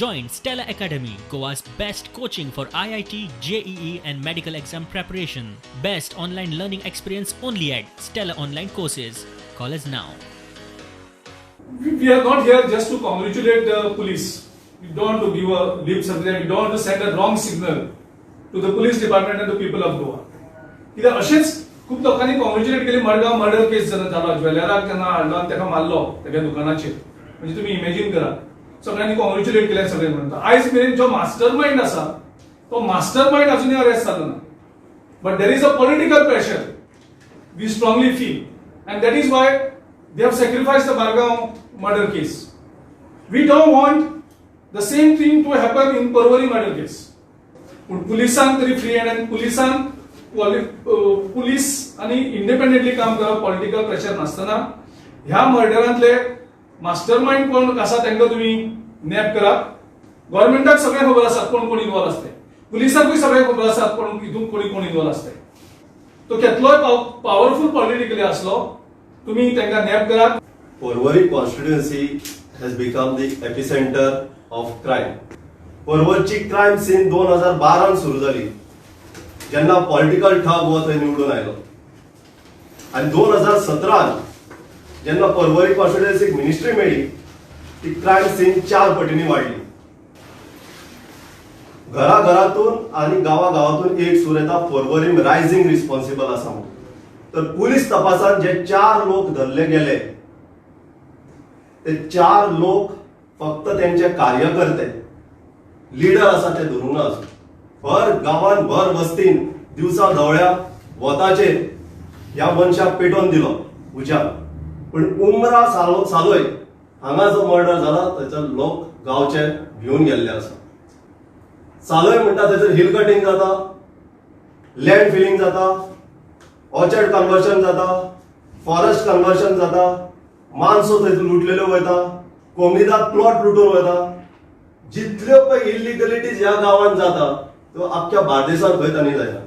Join Stellar Academy, Goa's best coaching for IIT, JEE, and medical exam preparation. Best online learning experience only at Stellar Online Courses. Call us now. We are not here just to congratulate the police. We don't want to give a lip service. We don't want to send a wrong signal to the police department and the people of Goa. कित्याक अशेंच खूब लोकांनी congratulate केली. Madgaon murder केस जेन्ना जालो, ज्वेलराक जेन्ना हाडलो आनी ताका मारलो तेच्या दुकानाचेर, म्हणजे तुमी इमेजीन करा, सगळ्यांनी कॉंग्रेच्युलेट केलें सगळे म्हणून. आयज मेरेन जो मास्टर मायंड आसा तो मास्टर मायंड अजुनूय अरेस्ट जालो ना, but there is a political pressure, we strongly feel, and that is why they have sacrificed the Margao murder case. We don't want the same thing to happen in Porvorim murder case. पूण पुलिसान तरी free hand, पुलिसान police आनी independently काम करप, political pressure नासतना. ह्या मर्डरांतले master mind कोण आसा तांकां तुमी नॅब करात. गव्हर्मेंटाक सगळें खबर आसा कोण कोण इन्वॉल्व आसते, पुलिसांकूय सगळें खबर आसा कोण हितून कोणी कोण इन्वॉल्व आसते. तो केतलोय पावरफूल पॉलिटिकली असलो, तुम्ही तांकां नॅब करात. Porvorim constituency has become the epicenter of crime. पर्वरची crime scene 2012 सुरू जाली जेन्ना पॉलिटिकल ठग हो थंय निवडून आयलो आनी 2017 जेन्ना पर्वरी कॉन्स्टिट्युएन्सीक मिनिस्ट्री मेळ्ळी, ती क्रायम सीन चार पटींनी वाडली. घराघरातून आनी गांवा गांवातून एक सूर येता, पर्वरीम रायझींग रिस्पॉन्सिबल आसा म्हणून. तर पुलीस तपासात जे चार लोक धरले गेले ते चार लोक फक्त त्यांचे कार्यकर्ते, लिडर आसा ते धरूंक ना अजून. भर गांवान, भर वस्तीन दिवसा धवळ्या वताचेर ह्या मनशाक पेटोवन दिलो उज्यान. पण उमरा सालो सालोय हांगा जो मर्डर जाला थंयसर लोक गांवचे भिवन गेल्ले आसा. सालोय म्हणटा थंयसर हिल कटिंग जाता, लँड फिलिंग जाता, ऑर्चर्ड कन्वर्शन जाता, फॉरेस्ट कन्वर्शन जाता, मानसो थंय लुटलेल्यो वयता, कोमिदाद प्लॉट लुटून वयता. जितल्यो पळय इलिगलिटीज ह्या गांवांत जाता त्यो आख्ख्या बार्देसांत खंय तांणी जायना.